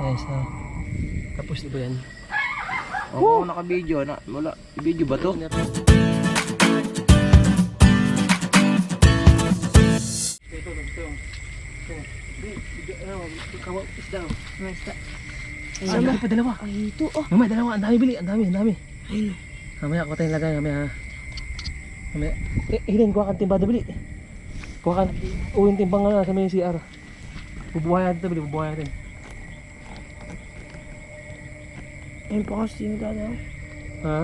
Ayan, isa. Tapos di ba yan? Oo, naka-video na. Wala. Video ba to? Ito, ito, ito. Ito. Hindi, ano, isda. Oh. May isda. Ay, pa dalawa. Ay, ito oh. Mamaya, dalawa. Ang dami, bili. Ang dami, ang dami. Ayun. Mamaya, kuha tayong lagay. Mamaya, ha. Mamaya. Eh, Helen, kuha kang timba, bili. Kuha kang, uwing timbang nga sa may CR. Bubuhay natin ito, bili. Bubuhay natin. Ayun pa kasi yung dada. Ha?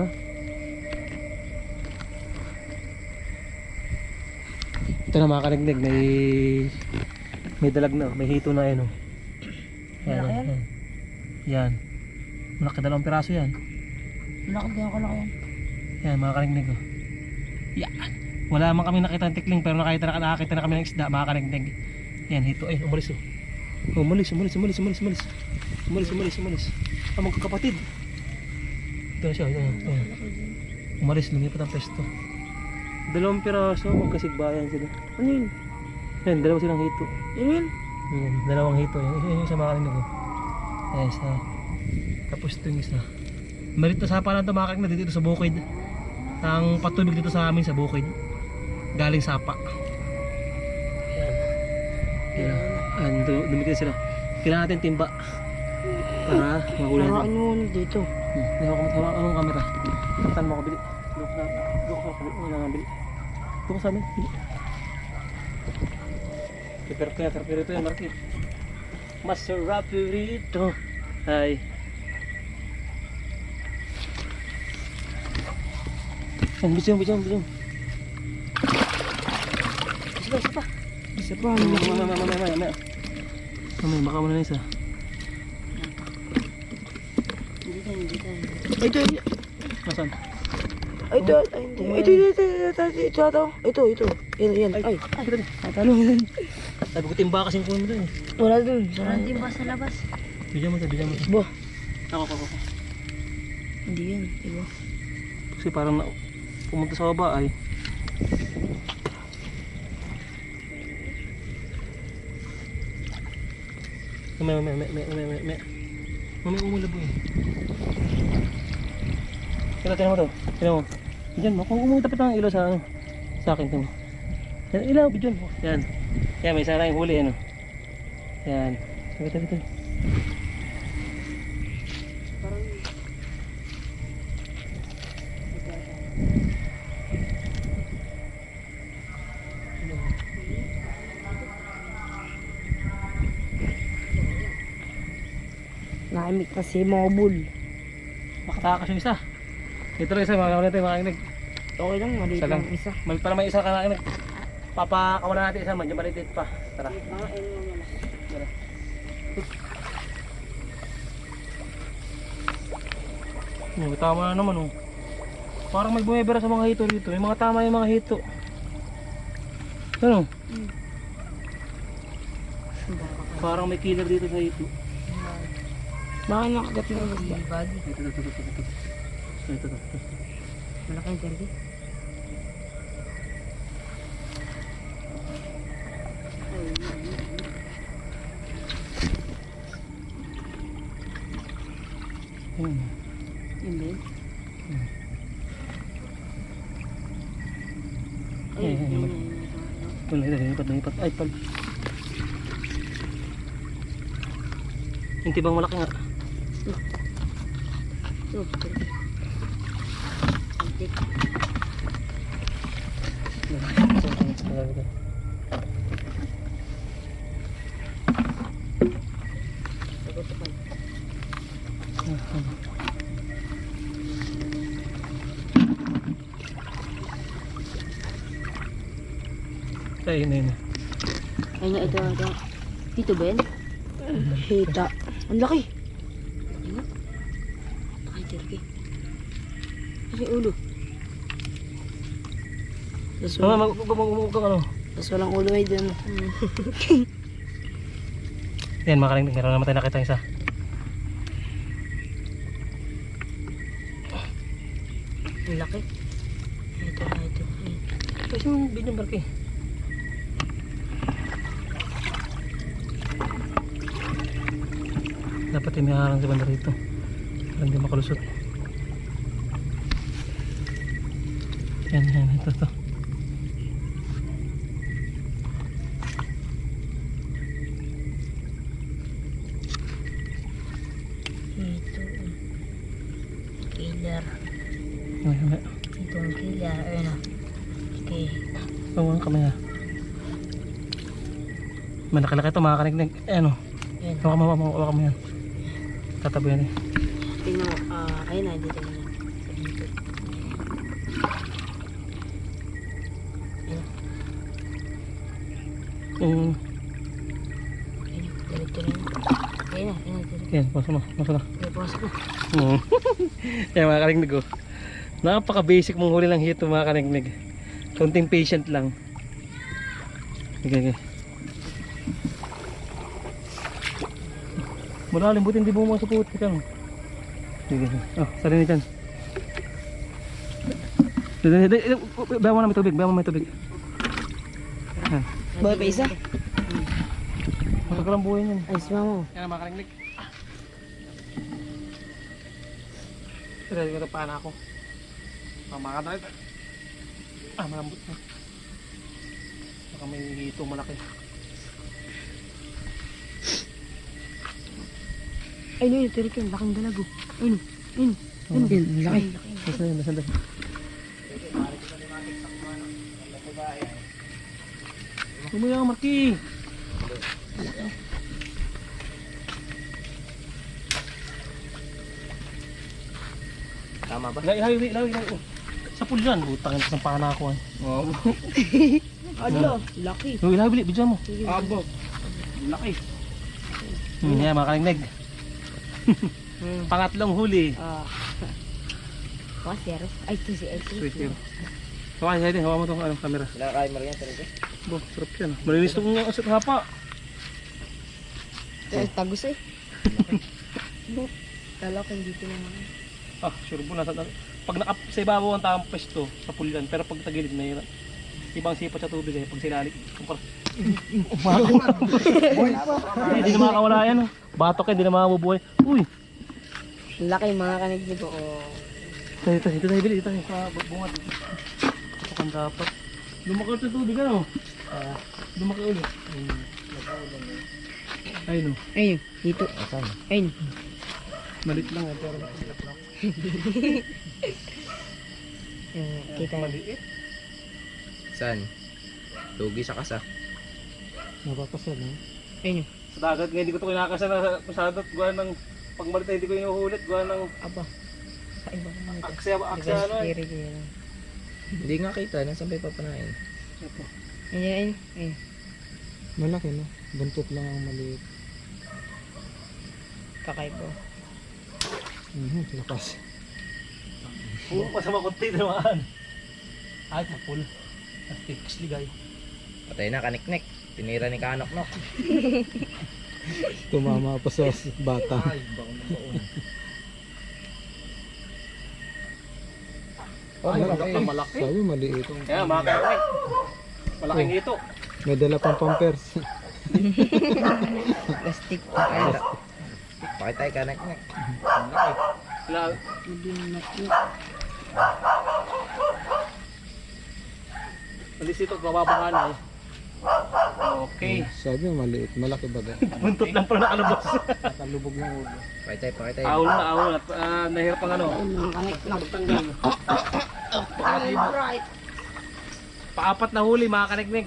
Ito na mga kalignig, may dalag na, may hito na yun. Oh. Yan, Malaki yan? oh. Yan. Malaki, dalawang piraso yan. Malaki din ako laki yan. Yan mga kalignig. Oh. Yan. Wala man kami nakita ng tikling pero nakakita na kami ng isda mga kalignig. Yan, hito. Ay, umalis oh. Umalis, umalis, umalis, umalis, umalis. Umalis, umalis, umalis. Ang magkakapatid. Ito na siya, ito na. Ito na. Umalis, lumipat ang pesto. Dalawang piraso, magkasigbayan sila. Ano yun? Yan, dalawa silang hito. Yun yun? Yan, dalawang hito. Yan, yung isa mga kalinig ko. Ayan, isa. Tapos ito yung isa. Malit na sapa lang ito mga kalinig dito sa bukid. Ang patubig dito sa amin sa bukid. Galing sapa. Ayan. Ayan. Ayan, dumikit sila. Kailangan natin timba. Para mahuli natin. Hawakan mo muna dito. Hawak mo, hawak anong camera. Taptan mo ako, bili. Doon ka, doon ka, bili. Wala nga, bili. Doon ka sa amin, bili. Prepare ko yan, prepare ito yan, Marky. Masarap rito. Ay. Yan, bisyo, bisyo, bisyo. Isa pa, isa pa. Isa pa. Mamaya, mamaya, mamaya, mamaya, mamaya. Mamaya, baka muna na isa. Dito, dito. Ay, ito, ito. Nasaan? Ay, ito, ay, hindi. Ito, ito, ito, ito, ito, ito, ito, ito, ito. Yan, yan. Ay, Ay, kita natalo yan. Sabi ko timba kasing kunin mo dun eh. Wala dun. Wala din ba sa labas? Bigyan mo ito, bigyan mo ito. Ba? Ako, ako, ako. Hindi yan, iba. Kasi parang na, pumunta sa baba ay. Mamaya, mamaya, mamaya, mamaya, mamaya, mamaya. Mamaya umulabo eh. Tira, tira mo to. Tira mo. Diyan mo. Kung umutapit ang ilaw sa ano. Sa akin, tira mo. Yan, ilaw, bidyan mo. Yan. Yan, may isa tayong huli, ano. Yan. Tabi, tabi, tabi. Naimik na si Mobul. Makatakas yung isa. Ito lang isa, mga kawan natin, mga kinig. Okay lang, maliit Isa lang. lang isa. Mal para may isa ka na Papakawala natin isa, medyo maliit pa. Tara. Tara. May tama na naman oh. Parang may bumibira sa mga hito rito. May mga tama yung mga hito. Ano? Parang may killer dito sa hito. Baka nakagat ng isda. Ito, ito, ito, ito, ito. Ito, ito, ito. Malaki yung turkey. Ayun. Yun ba yun? Ayun, ayun, ayun. Ito, ito, lumipat, lumipat. Ay, pal. Yung tibang malaki nga. Ito, turkey. Antik. Ito, ito, ito, ito. Tukutukan. Ay, yun, yun. Ayun nga, ito, ito. Dito ba yan? Hita. Ang laki. Laki nga. Laki turkey. Laki ulo. Tapos Mama, walang, mag ano. tapos walang ulo ay dun. Yan, mga kalingdig, meron naman tayo nakita isa. Ang laki. Ito, ito. Ayun. Kasi yung video barke. Dapat ay may harang sa banda rito. Para hindi makalusot. Yan, yan. Ito, ito. Ito. Killer. Ay, ay. Ito ang killer. Ayun o. Okay. Oo, ang kamay ha. Malaki-laki ito mga kanignig. Ayan o. Ayun. Hawakan mo, hawakan mo, hawakan mo yan. Tatabi yan eh. Tingnan mo. Ayun na. Dito na. Dito. Ayun. Ayun. Ayun. Diretso na yun. Ayun na. Ayun na. Diretso. Yan, pasok mo. Pasok na. Okay, pasok na. Oo. Yan mga kanignig oh. Napaka-basic mong huli lang hito mga kanignig. Konting patient lang. Okay, okay. Malalim, buti hindi bumuha sa putik. Ano? Sige, sige. Oh, sarili dyan. Bawa mo na may tubig, bawa mo may tubig. Yan. Boy, pa isa? Matagal ang buhay niyan. Ay, sumama mo. Yan ang mga kanignig. Ready ko na paana ako. Mga malambot na. Baka may hito malaki. Ayun, ayun. Tirik yun. Laking dalag oh. Ayun. Ayun. Ayun. Ayun. Laki. Basta yun, basta yun. Lumaya ka, Marky! Tama ba? Ilaw, ilaw, ilaw, ilaw. Oh. Sa pool yan. Butang ina sa pana ako. Eh. Oo. Ano? Laki. Oh, ilaw, bili, bidyan mo. Abo. Laki. Yan, mga kanignig. Pangatlong huli. Ah. 1-0. Ay, 2-0. Sweet yun. Hawakan siya din, hawakan mo itong ano, camera. Kinakain mo rin yan, talaga. Bo, sarap yan. Malinis itong asat hapa. Eh, tagus eh. Kala ko hindi naman. Ah, sure po. Nasa, pag naka, sa ibabaw ang tamang pwesto, sa pool yan. Pero pag tagilid, mahirap. Ibang sipat sa tubig eh. Pag silalim, kumpara. Hindi na makakawala yan. Oh. Batok yan, hindi na makabubuhay. Uy! Laki mga kanignig ko. Oh. Dito, dito tayo, bili. Dito tayo sa bunga dito. Ito kang dapat. Lumaki ulit yung tubig, ano? Ah, lumaki ulit. Ayun oh. Ayun, dito. Asan? Ayun. Malit lang eh, pero mahirap lang. Ayun, kita. Maliit. Saan? Lugi sa kasa. Napapasal, no? Ayun. Sa dagat nga, hindi ko ito kinakasal na masyado. Gawa ng, pag malit na hindi ko inuhulit. Gawa ng Aba. Ay, baka mga ito. aksya, aksya ano eh. Hindi nga kita. Nasaan ba yung papanain? Ito. Ayun, ayun, ayun. Malaki no? Buntot lang ang maliit. Kakaiba. Lakas. Oo, masama kunti naman. Ay, sa pool. Astig, ligay. Patay na, kaniknik. Tinira ni Kanoknok. Tumama pa sa bata. Ay, baon na baon. Oh, Ay, malaki. malaki. Sabi maliit. Kaya mga kaniknik. Malaking ito. May dala pang pampers. Plastic. Ay, pakita tayo, kaniknik. Ang laki. Wala, Hindi na alis ito, bababa na eh. Okay. Sabi maliit. Malaki ba ga? Buntot lang pala nakalabas. Nakalubog ng ulo. Pakita tayo, pakita tayo. Awol na, awol. At nahirap ang ano. Mga kaniknik. Tanggal. Alright. Paapat na huli mga kaniknik.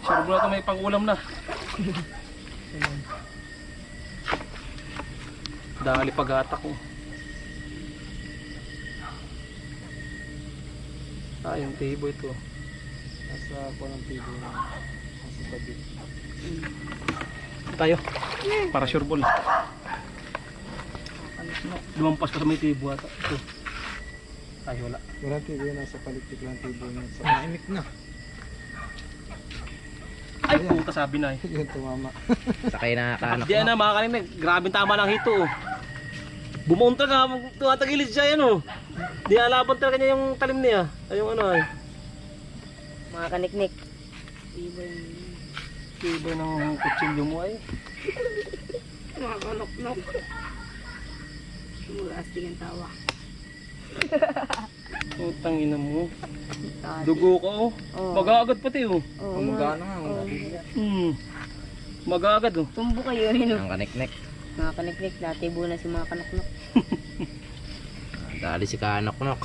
Sure bro, ito may pangulam na. Dali pagata ko. Ah, yung table ito. Nasa kuha ng TV na. Nasa tabi. Tayo. Para sure ball. Lumampas pa sa may tibo ata. Ito. Ay, wala. Walang TV yun. Nasa paligpit lang TV yun. Sa Naimik na. Ay, puta sabi na eh. yun tumama. Sakay na, Kanoknok. Diyan na mga kaniknik. Grabing tama lang hito oh. Bumaon talaga. Tumatagilid siya yan oh. Di alaban talaga niya yung talim niya. Ay, yung ano ay. Mga kaniknik. Iba yung Iba ng kutsilyo mo ay. mga Kanok-nok. Mura astig ang tawa. Putang ina mo. Dugo ka oh. Oo. Mag-aagad pati oh. Oo. Gumagana nga. Oo. Mag-aagad oh. Tumbo kayo yun. Ang kaniknik. Mga kaniknik, natibo na si mga kanoknok. Dali si Kanoknok.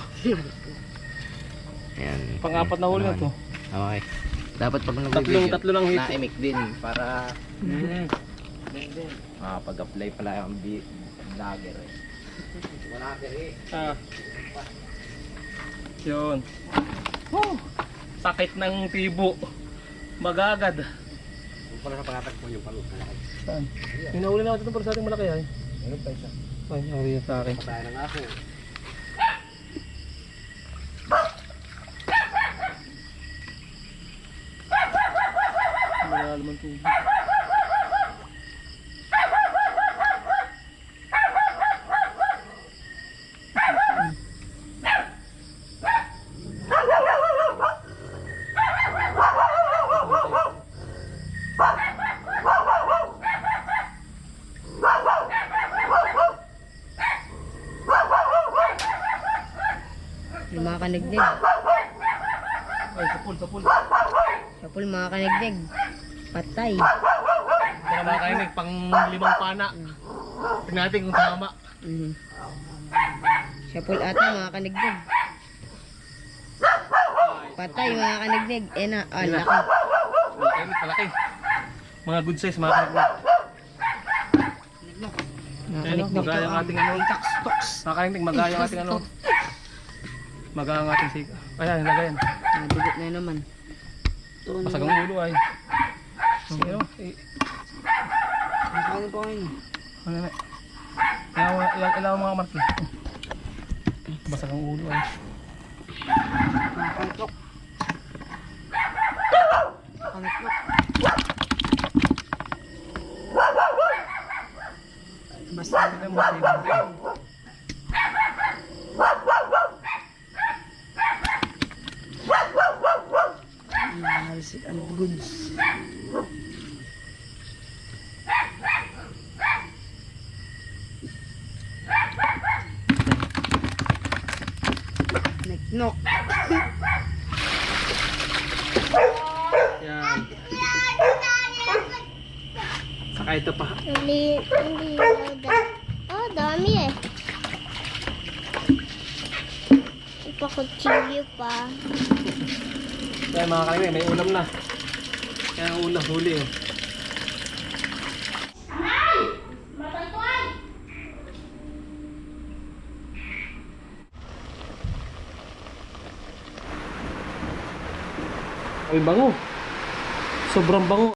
Ayan. Pang-apat na huli na to. Okay. Dapat pag Tatlong nag-video, tatlo lang hito. naimik din para makapag-apply pala yung vlogger eh. Vlogger eh. Ah. Yun. Woo! Sakit ng tibo. Magagad. Yung pala sa pangatagpo yung palot. Saan? May nahuli na ako dito para sa ating malaki ay. Meron pa isa. Ay, nahuli na sa akin. Patayan ng aso. Wala naman tubig. Yung mga kanignig. Ay, sapul, sapul. Sapul mga kanignig. Patay. Para mga kainig, pang limang pana. Tingnan natin kung tama. Mhm. Sapul ata mga kanignig. Patay mga kanignig. Eh na, ah, laki. Malaki, malaki. Mga good size, mga kainig. Mga Ayun, kanignig. magaya ang ating ano. Mga kainig, magaya ang ating ano. Magaya ang ating sika. Ayan, lagayan. Nadugot na naman. Basag ang ulo ay. Ano? Eh, Ano pa kayo? ano na? Ilaw, ilaw, ilaw mga marki. Basag ang ulo ay. Mga kantok. Kantok. Basta Tignan mo, tignan. Ang goods. Knock. Yan. Saka ito pa. Hindi, hindi. Oh, dami eh. Ipakutsilyo pa. Kaya mga kalingay, may ulam na. Kaya ang ulam, huli oh. Ay, bango. Sobrang bango.